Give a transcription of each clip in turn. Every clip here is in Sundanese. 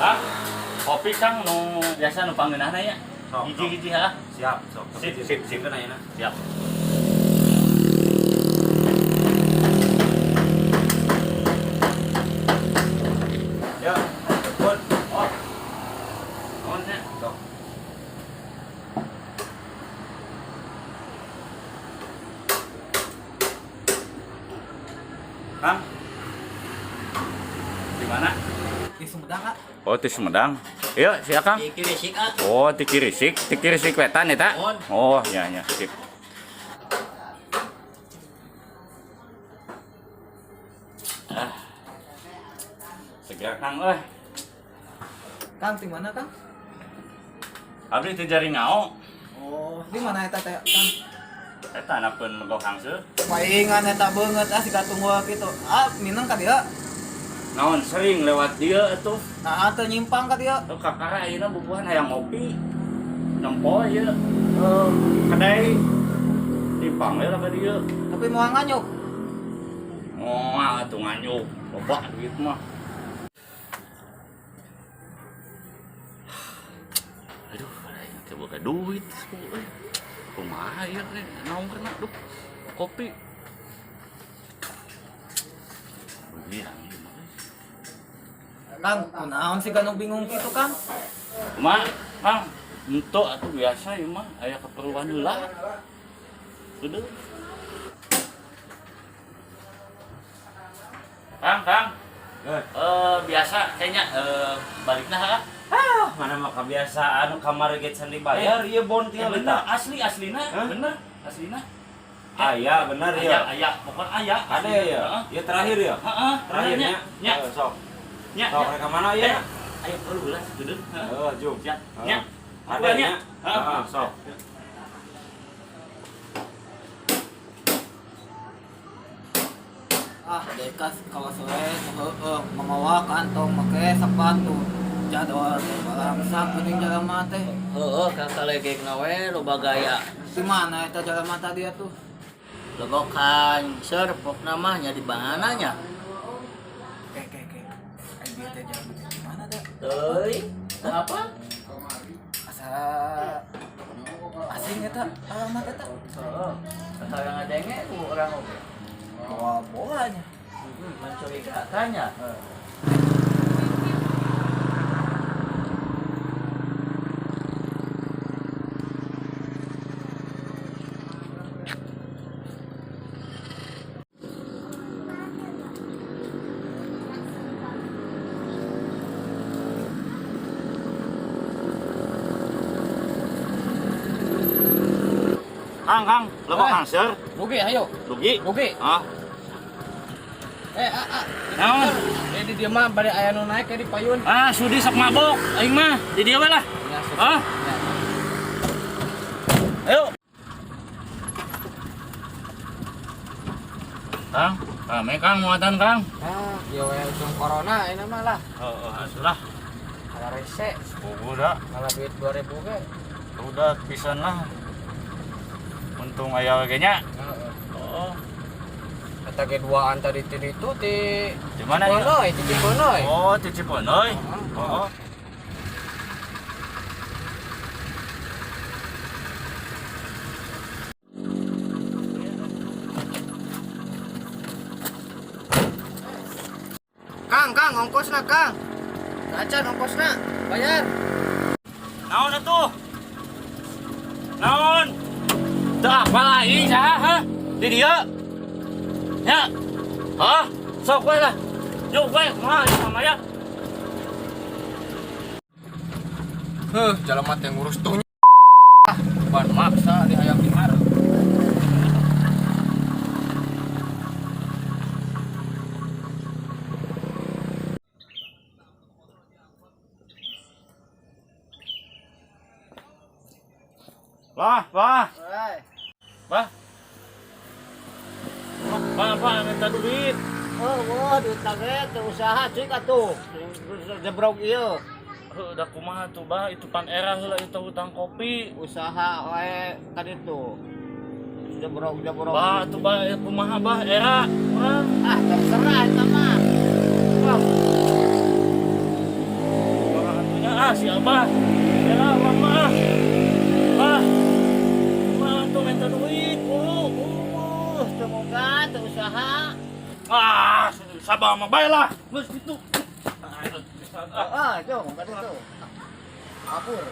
Kang, kopi Kang nu biasa nu pangeunahna nya. Sok, Hiji-hiji ha. Siap, sok. Sip, sip, sip. Kan ayeuna. Siap. Ya, pun. Oh. Naon nya? Sok. Kang. Di mana? Di Sumedang, ah. Oh, di Sumedang. Iya, siap Kang. Di Kirisik, ah. Oh, di Kirisik, di Kirisik wetan eta? Mohon. Oh, iya iya, sip. Ah. Seger Kang euy. Kang, di mana, Kang? Abdi teh Jaringao. Oh, di mana eta teh, Kang? Eta anakeun megok hangseur. Paingan eta beungeut ah siga tunggu kitu. Ah, minang ka dieu. Naon sering lewat dia atuh. Nah, teu nyimpang ka dieu. Tuh kakara ayeuna bubuhan hayang ngopi. Nempo ieu eh kedai dipanggil lah ka dieu. Tapi moal nganyuk. Moal atuh nganyuk. Loba duit mah. Aduh, aing teh boga duit euy. Kumaha ieu teh naon kena duh. Kopi. Wirang ieu mah. Kang, kunaon sih nu bingung kitu, Kang? Kumaha, Kang? Ento atuh biasa ieu mah aya keperluan heula. Udah. Kang, Kang. Eh, Biasa kayaknya balikna ha. ah, mana mah kebiasaan kamari ge can dibayar ieu bon tinggal Bener, eta. asli aslina, Hah? bener, aslina. Aya, bener Aya, ya. aya, pokoknya aya. Ada ya. Heeh. Ya terakhir ya. Heeh, Terakhirnya. nya. Eh, sok. Nya. Sok rek ka mana ya? Eh, ayo perlu lah duduk. Heeh. Heeh, jung. Siap. Heeh. Nya. Ada Nya. nya. Heeh, sok. Ah, dekas kawas we heueuh mamawa kantong make sepatu. Jadwal teh balangsak geuning jalma teh. Heeh, kakalegekna we loba gaya. Di mana eta jalma tadi atuh? Legokan seur pokna mah nya di mana nya. Ke ke ke. Ai dia teh jalma teh di mana da? Teuy, apa? Asa asing eta alamat eta. Heeh. Asa ngadenge ku urang oge. Bawa bolanya. Heeh, mencurigakan nya. Kang, Kang, legok Eh. hangseur. Rugi ayo, Rugi. rugi. Ah, Eh, ah, ah. naon? Eh di dieu mah bade aya nu naik di payun. Ah, sudi sok mabok aing mah. Di dieu we lah. Ya, sok. Ah. Ya. Ayo. Kang, rame Kang muatan Kang. Ah, ieu we ujung corona ini mah lah. Heeh, asulah. Ala rese, Udah, malah duit 2000 ge. udah pisan lah. Untung aya oge nya. Heeh. Oh, Eta ge duaan tadi ti ditu ti di mana ya? Ciponoy, ti Ciponoy. Oh, di Ciponoy. Oh. Kang, Kang, ongkosna, Kang. Acan ongkosna, bayar. Naon atuh? Naon? Teu apal aing saha ha? Di dieu. Nya. Hah? Sok we lah. Yuk we, kumaha sama ya. Heuh, jalma teh ngurus tuh. Ban maksa di hayang dihareup. Wah, wah. Wah. Wah, wah, minta duit. Oh, wah, duit ge teu usaha cik atuh. Jebrok ieu. Heuh, da kumaha tuh, Bah? Itu pan era heula itu hutang kopi. Usaha wae kan itu. Jebrok-jebrok. Bah, tuh bah, kumaha bah era urang. Ah, terserah eta mah. Wah. Ah, si Abah. Ya lah, urang mah. Ah. Mah tuh minta duit, mulu. Teu boga, teu usaha. Ah, sabar mah bae lah. Geus kitu. Ah, Ah, jong, ka ditu. Kabur.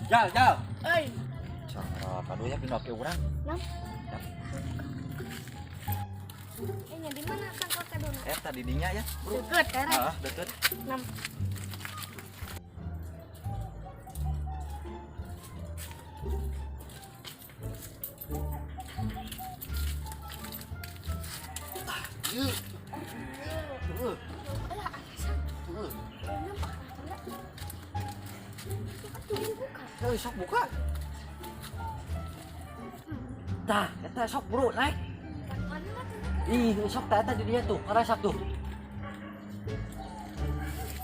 Jal, jal. Euy, Cara kadunya pindah ke urang. Nam. Eh, nya di mana tangkal kaduna? Eta di dinya ya, bro. Deket, erek. Ah, deket. Nam. Alah, alasan. Nampak lah, itu buka. Eh, sok buka. Tah, eta sok bro, naik. Mana lah tuh? Ih, sok tah eta di dinya tuh, karasak tuh.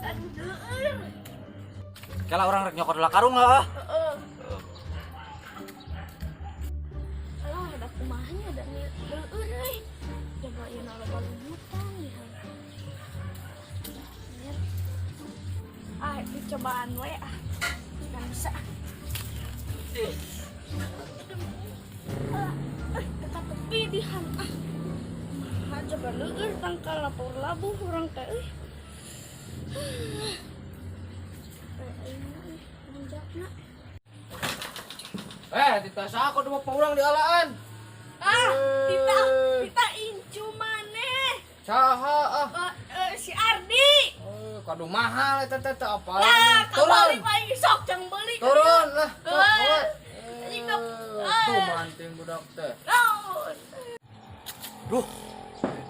Aduh, leueur. Kalau orang rek nyokot lah karung lah. Heeh. Alah, ada kumahnya da leueur euy. Coba ieu na loba lubutan ya. Biar. Ah, itu cobaan we ah. Nggak bisa. Alah, eh, teka tepi dihan ah. Mah coba leueur tangkal lapor labuh urang teh euy. Eh, aing manjatna. Eh, tita aku dua urang di alaan. Ah, tita, tita incu maneh. Saha ah. Eh, eh, si Ardi. Eh, kadu mahal eta teh teh apa? Lah, Turun. kabalik aing sok jang beli. Turun lah. Sok, Eh, bawa. anjing, Eh, tuh manting budak teh. Naon? Duh.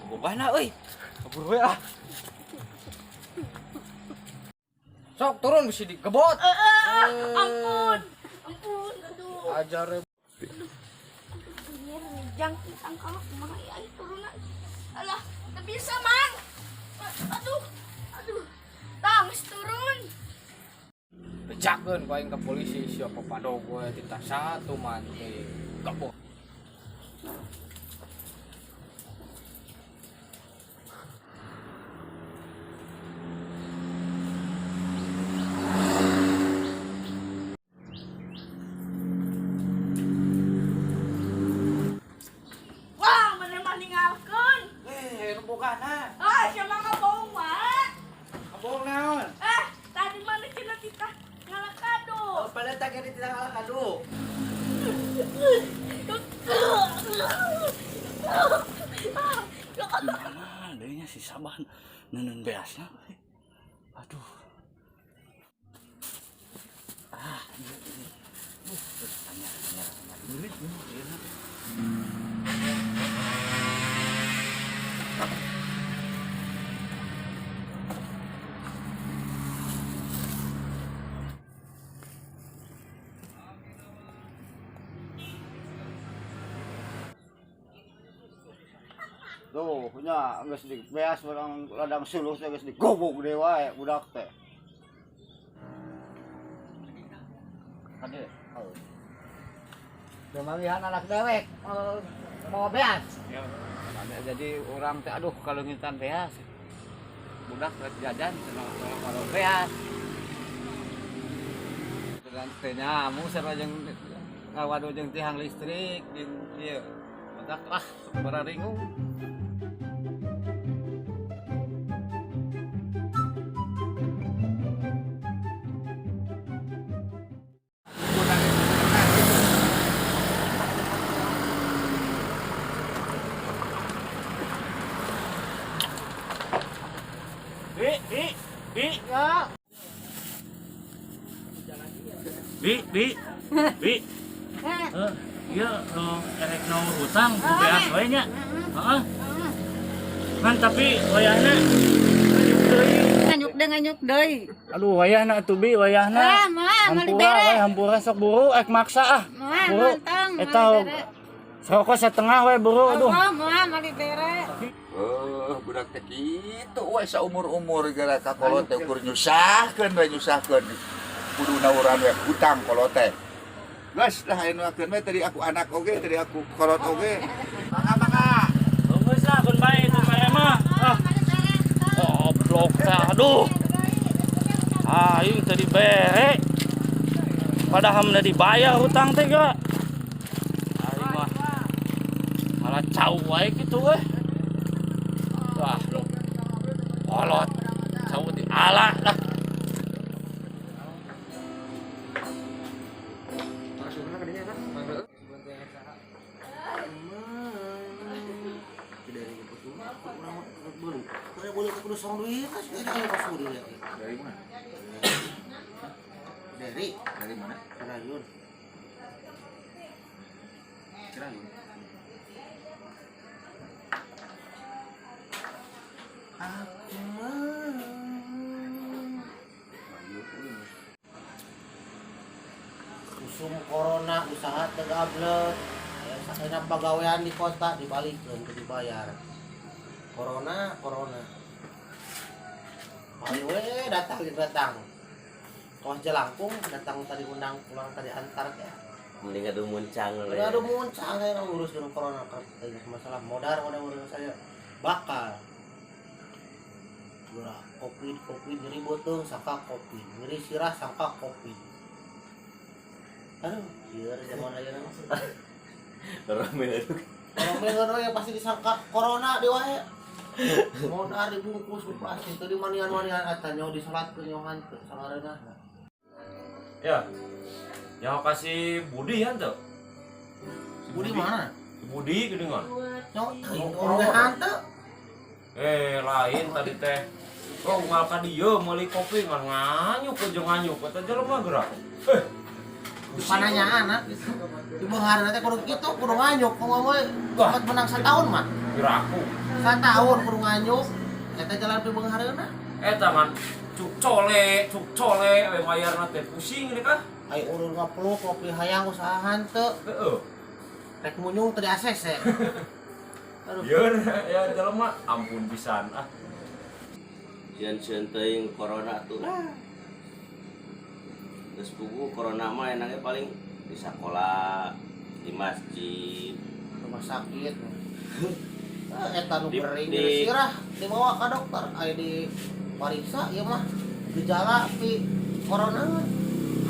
Bogana euy. Kabur we ah. Sok turun bisa digebot. Eh, eh, ampun. Ampun, aduh. Ajar Anjir, jang tangkal kumaha ieu aing turunna. Alah, teu bisa, Mang. Aduh. Aduh. Tang, geus turun. Bejakeun ku aing ka polisi siapa padog we titah satu manting. Gebot. Wah, mana mah ninggalkeun. Eh, nu bogana. Ah, siapa ngabohong wae? Kabohong naon? Eh, tadi mana cenah titah ngala kado. Pada tak kira tidak kalah kado. Mana deunya si Sabah neuneun beasna. Aduh. Ah, iya, iya. Tanya, tanya, tanya. Duit, duit, iya. Tuh, punya geus di beas urang ladang suluh teh geus digobok deui wae budak teh. Kade. Pemanggihan anak dewek mau beas. Ya, ada jadi orang teh aduh kalau ngintan beas. Budak rek jajan cenah kalau beas. Dan teh nyamu sarua jeung ngawadu jeung tihang listrik jeung ieu. Budak lah bararingung. Bi, bi, bi. Ya. Bi, bi, bi. Eh, iya, erek naur hutang ku beas we nya. Heeh. Kan tapi wayahna nganyuk deui. Nganyuk deui, nganyuk deui. Aduh, wayahna atuh bi, wayahna. Ah, moal, moal Hampura dibere. we, hampura sok buru ek maksa ah. Moal, Buru. manteng, moal Eta dibere. rokok setengah we buru aduh. Oh, moal moal dibere. Eh, budak teh kitu we saumur-umur gara ka kolot teh ukur nyusahkeun we nyusahkeun. Kudu nauran we hutang kolot teh. Geus lah aya nu akeun we tadi aku anak oge, tadi aku kolot oge. Mangga mangga. Geus lah kun bae itu mah mah. Ah. Goblok teh aduh. Aing teu dibere. Padahal mah dibayar hutang teh geura. Aing mah malah cau wae kitu we. Wah, lu. Kolot. Cau di ala lah. Dari mana? Dari Dari mana? Rayun. Cirayun. Aku mau. Usum corona usaha teu gablek. Aya sakena pagawean di kota dibalikeun teu dibayar. Corona, corona. Ayo we datang datang. Kawas jelangkung datang tadi undang pulang tadi antar teh. Mending adu muncang we. Udah aduh muncang saya ngurus dengan corona masalah modar modar modar saya bakal. Gerak covid covid nyeri beuteung sangka covid, nyeri sirah sangka covid. Aduh, ieu zaman ayeuna mah. Rame aduh. Kalau mengeun we pasti disangka corona di wae. Modar dibungkus ku plastik teu dimanian-manian eta nyaho disalatkeun nyaho hanteu sangareunah. Ya. Yang kasih Budi ya tuh. Si Budi mana? Si Budi geuningan. Nyaho teuing urang hanteu. Eh, lain tadi teh. Oh, ngal ka dieu meuli kopi ngan nganyuk jeung nganyuk eta jelema gerak. Eh. Pananyaan ah. Di beungharna teh kudu kitu, kudu nganyuk kumaha we Wah. cepat menang satahun mah. Geraku. Satahun kudu nganyuk. Eta jalan pi beunghareuna. Eta ngan cuk cole we mayarna teh pusing ini kah? Ai urang ngapeluk kopi hayang usaha hanteu. Heeh. Rek munyung teu di ACC. Aduh. Yeun ya jelema ampun pisan ah. Sieun-sieun teuing corona tuh lah. Geus puguh corona mah enaknya paling di sekolah, di masjid, Rumah sakit. Eh, eta nu gering di sirah dibawa ka dokter aya dipariksa ieu mah gejala pi corona.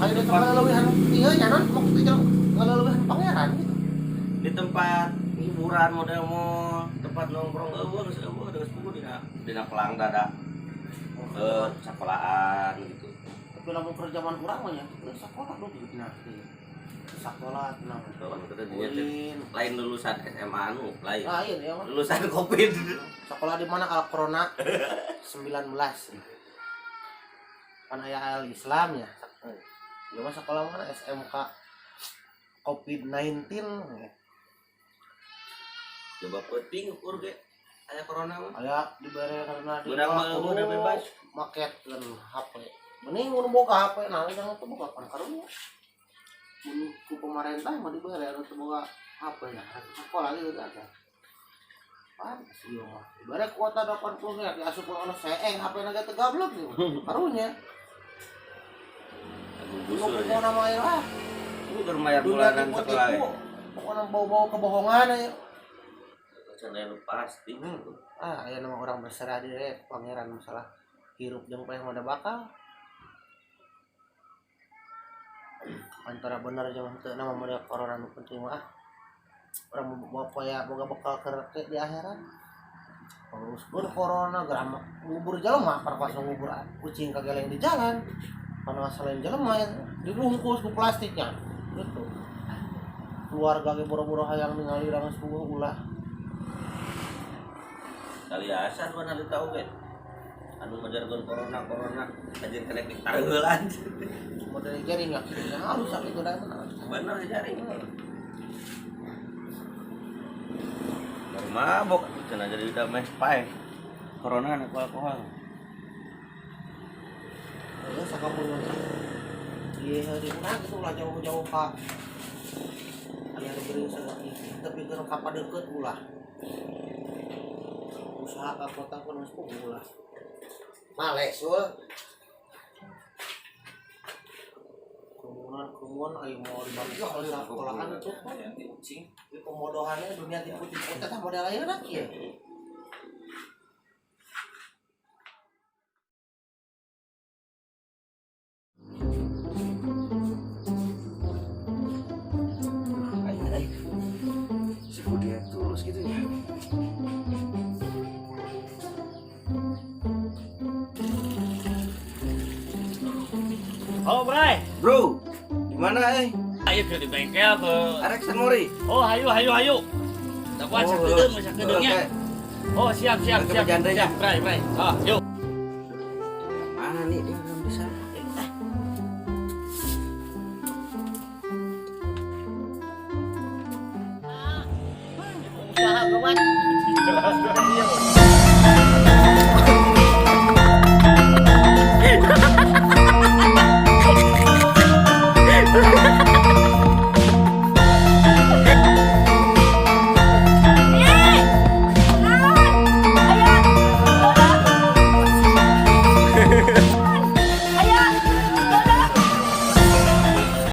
Aya di ngaleuwihan ieu nya non maksudnya ngaleuwihan pangeran gitu. Di tempat hiburan model mall, tempat nongkrong eueuh geus eueuh geus puguh dina dina pelang dada sekolahan gitu. Tapi lamun keur zaman urang mah nya kitu sekolah duh gitu nah. Sekolah tenang. Tuh, itu dinya teh Ulin. Lain lulusan SMA anu, lain. Lain ya mah. Lulusan Covid. Sekolah di mana kalau corona 19. Kan aya al Islam ya. Ya mah sekolah mana SMK COVID-19 ya. Coba penting ukur ge aya corona mah. Aya dibere karena di Budak mah udah bebas. Maket HP. Mending mun boga HP nah jangan teu boga pan karunya. Mun ku pemerintah mah dibere anu teu boga HP ya. Sekolah ge geus aja. Pantes ieu mah. Dibere kuota 80 nya diasup anu seeng HP na ge teu gablek ieu. Karunya. Agung Lu busur ya. pokona mah ieu lah. Lu keur mayar Dunia bulanan sekolah. tipu-tipu. Pokona bau-bau kebohongan ieu. Cenah lu pasti. Ah, aya nama orang berserah diri pangeran masalah hirup jeung paeh mah da bakal. Antara bener jeung henteu nama model corona nu penting mah ah. Urang mau poya boga bekal keur ke di akhirat. Penguruskeun corona geura ngubur jelema parpas ngubur kucing kageleng di jalan. Kana selain jelema ya, dibungkus ku plastiknya gitu. Keluarga ge boro-boro hayang ningali urang geus puguh ulah. Kali asa tuan ada tahu ge. Anu ngajarkeun corona corona kajian kena ditareulan. Model jaring lah, nah, rusak itu dah. Bener jaring. Baru mabok cenah jadi udah meh pae. Corona ku alkohol. Ya sakampung iya di mana gitu lah jauh-jauh pak. Aya nu beri usaha tapi keur kapan deket ulah. Usaha ka kota pun geus ulah. Males sul. Kerumunan kerumunan ayo mau dibagi kalau sekolahan itu kan Ucing. di pemodohannya dunia tipu-tipu teh model ayeuna kieu. Ayo, ayo. Si Budi tulus gitu ya. Halo, Bray. Bro, di mana eh? Ayo ke di bengkel ke. Arek Sanmori. Oh, hayu hayu hayu. Dapat sakedeung sakedeungnya. Oh, siap siap Oke, siap. Pak Jandre, ya. Siap, Bray, Bray. Ah, yuk. Mana nih dia belum bisa. Usaha kawan.